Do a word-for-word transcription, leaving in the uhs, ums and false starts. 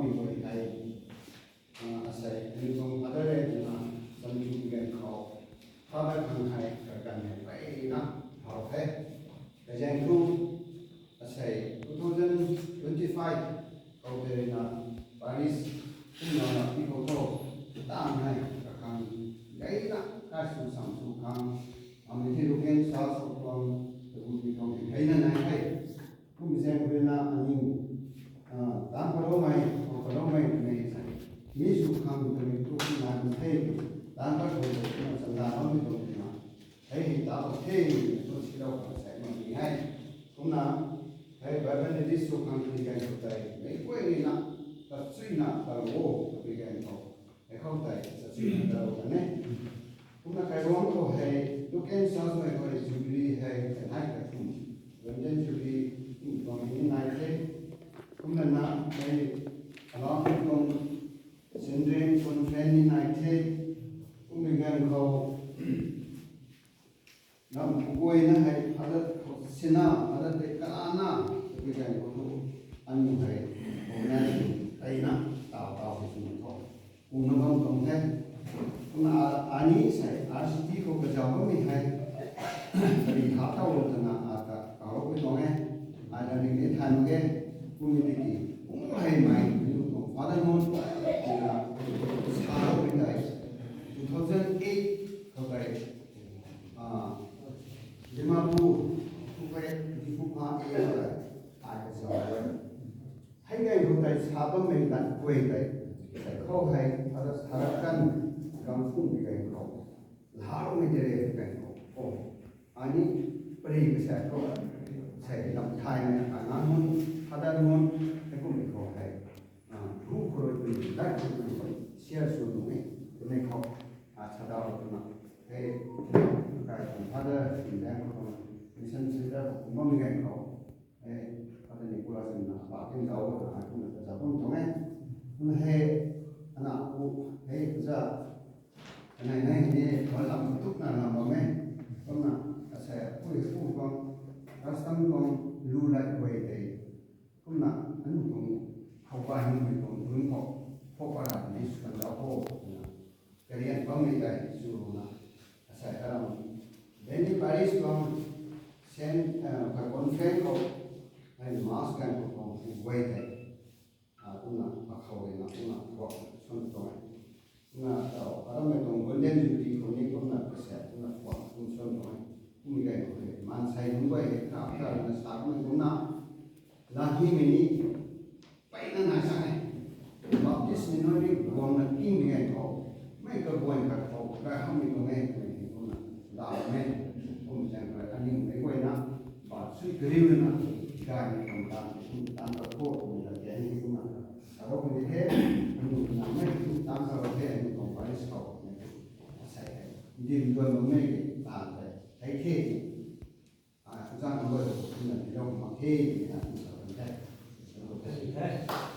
Hei, asei, aniu tuang Father le twna, Zam Chu Bui Ganv khou, Father khang hei, kaganv hei, mpeyna, thau the. Kazaeng thu, asei, two thousand twenty-five, khou tei rui na, Paris, kumna na pi khou tho, tang hei, kakhang, gayna, kai su sam su khang, ami the Luken sa so tuang, tabu pi tuang, gayna nai hei. Kum zaeng rui na aniu, ah, tang kaloumei, khou kaloumei twmei sa. Mi sw khang twmei tu kum nai bam the, tang ka khou twmei chanda bammei tuang twna. Hei hei ta bam the, tu silou khang sa mak ni hei. Kumna, hei Bible ni di sw khang twmei ganv khou tei, mei guay ni na, ta chui na, ta lo, twmei ganv khou. Hei khou tei, ta chui na, ta lo ta ne. Kumna kailuang khou hei, Luken sa mei khou hei Jubilee hei, kanei kathum. Golden Jubilee, kum tuang ni nai the. Kumna na hei, alam tuang Children Conference ni nai the. Kumna ganv khou, lam guayna hei, Father khou sina, Father tei kalana, twmei ganv khou thu, aniu hei, organization, tei na, tau tau hei sw tho. Kumna bam tuang the. Kumna ani sei R C T khou kazauh bammei hei. Kari tha tau lou twna ata kaulou pui tuang e. Ai la ring ni thay mak ge. Kumna tiki, kum hei mei, aniu tuang Father Mon, kumna, sa lou pui tei. Two thousand eight khou tei, ah, Dimapur, Kukai, Diphu pha e khou tei, ai kazauh e. Hei ganv khou tei sa bammei lat guay tei, tei khou hei, Father Sarakan, gang phung pi ganv khou. Lhaumei tei re ganv khou. Oh, ani, pari ka sa khou, sei lam thaymei na ka ngan mun, Father Mon, hei kummei khou hei. Ah, ru khou rui pui, lat khou rui pui, share sw nuh e, twmei khou, ah, sa dau twna. Hei, kai khou Father, in dan khou, mission center khou, kumbam ganv khou. Hei, Father Nicholas na, pa kin zauc na, ai kumna ta zauc bam tuang e. Kumna hei, ana ku, hei, za, kanei nai ni, ba lam tuk na lam bam e. Kumna, asei, pui pu bam, custom bam, lu lai guay tei. Kumna, anu bam, khou pa hin bui bam, bun khou, khou pa ra ni, suan zauc khou, kumna. Karian bammei tei sw na, asei aram. Then in Paris tuang, Saint, uh, ka conference khou, ai mass kan khou khou, guay tei. Ah, kumna, akhou rui na, kumna, kuak, swan tuang. Kumna, tau, aram mei tuang, Golden Jubilee khou ni, kumna, kasa, kumna, kuak, kum swan tuang. Kum gay khou ni, maansei nunc guay, kha, kha, na sa, kumna, kumna. Lat himei ni, mpeyna nai sa e. Baptist ni nunc ni guangna tingmei ganv khou, mei kaguay khat khou, kai hamhmei tuang e, twmei ni kumna, lau e, kum zaeng rui aniu mei guayna, ba sui kariu na, gaymei tuang tan, kum tan ka khou, twmei la tian ni kumna, arou ni the, aniu na mei kum tan ka rou the, aniu tuang parish khou, asei e. Dim duan bam mei, tan tei, hei the, Ah, zan number, na, ni lou mak the, na, ni sa kan the.